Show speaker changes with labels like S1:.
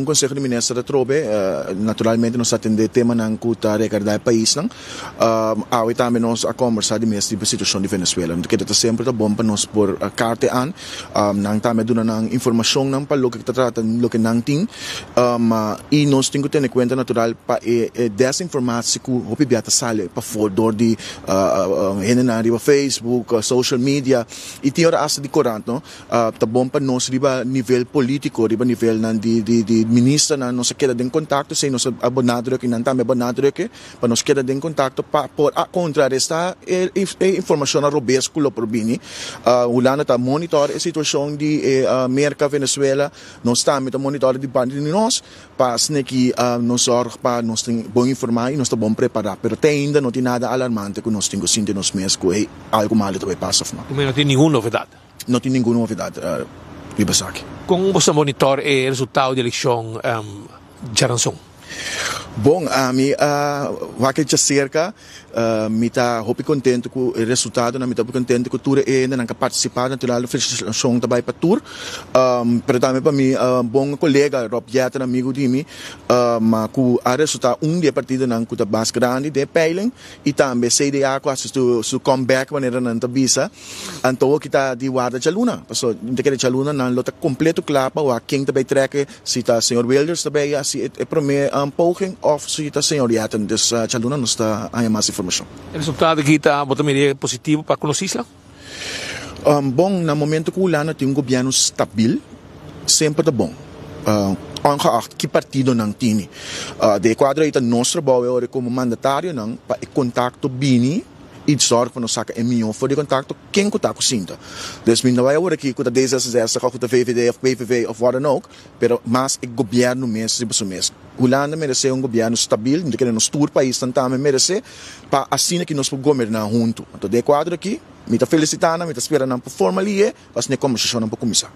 S1: un Konseho di Minister atrobe. Naturalmente nos ta atendé temanan ku ta rekardá e paisnan. Awe tambe nos a kombersá di mes riba e situashon di Venezuela. No ta kere ta semper ta bon pa nos por karte an. Nan tambe a duna nan informashonnan pa loke ta trata loke nan tin. I nos tin ku tene kuenta natural pa e desinformatie ku hopi bia ta sali pafó dor di hendenan riba Facebook, social media i tin ora asta di korant no. Ta bon pa nos riba nivel politico, riba nivelnan di di ministernan nos a keda den contacto, esey nos a benadruk y nan tambe a benadruk pa nos keda den contacto pa por a contraresta e informacionnan robes cu lo por bini. Hulanda ta monitor e situacion di e Merca, Venezuela, nos tambe ta monitor di parti di nos pa asina ki nos zorg pa nos tin bon informa y nos ta bon prepara, pero te ainda no tin nada alarmante cu nos tin cu sinti nos mes cu hey algo malo ta bay pasa of no.
S2: No tin ningun novedad.
S1: No tin ningun novedad riba esaki.
S2: Kon boso ta monitor e resultado di elekshon djaranson?
S1: Bon, ami a wak e djaserka. Mi ta hopi kontentu ku e resultadonan, mi ta hopi kontentu ku tur e hendenan ku a partisipá. Natural felisitashon ta bai pa tur. Pero tambe pa mi bon kolega Rob Jetten, amigu di mi, ku a resultá un di e partidonan ku ta mas grandi den e peiling i tambe CDA ku a hasi su comeback manera nan ta bisa. Anto hoki ta di warda djaluna, paso mi ta kere djaluna nan lo ta completo kla pa wak ken ta bay trek, si ta señor Wilders ta bay haci e prome poging of si ta señor Jetten. Dus djaluna nos ta haña mas informacion.
S2: E resultado aki ta bo ta mira positivo pa ku nos isla?
S1: Bon, na momento ku Hulanda tin un gobierno stabil semper ta bon, ongeacht ki partido nan tini. Den e kuadro ei ta nos trabou e ora komo mandatarionan pa e kontakto bini. I zorg pa nos saka e mihó for di kontakto ken ku ta ku sinta. Dus mi no bai awor aki ku ta D66 òf ku ta VVD òf PVV òf wat dan ook, pero mas e gobièrnu mes riba su mes. Hulanda meresé un gobièrnu stabil, mi ta kere nos tur paisnan tambe meresé pa asina ki nos por goberná huntu. Anto den e kuadro aki mi ta felisitá nan, mi ta spera nan por forma lié pa asina e kombersashonnan por kuminsá.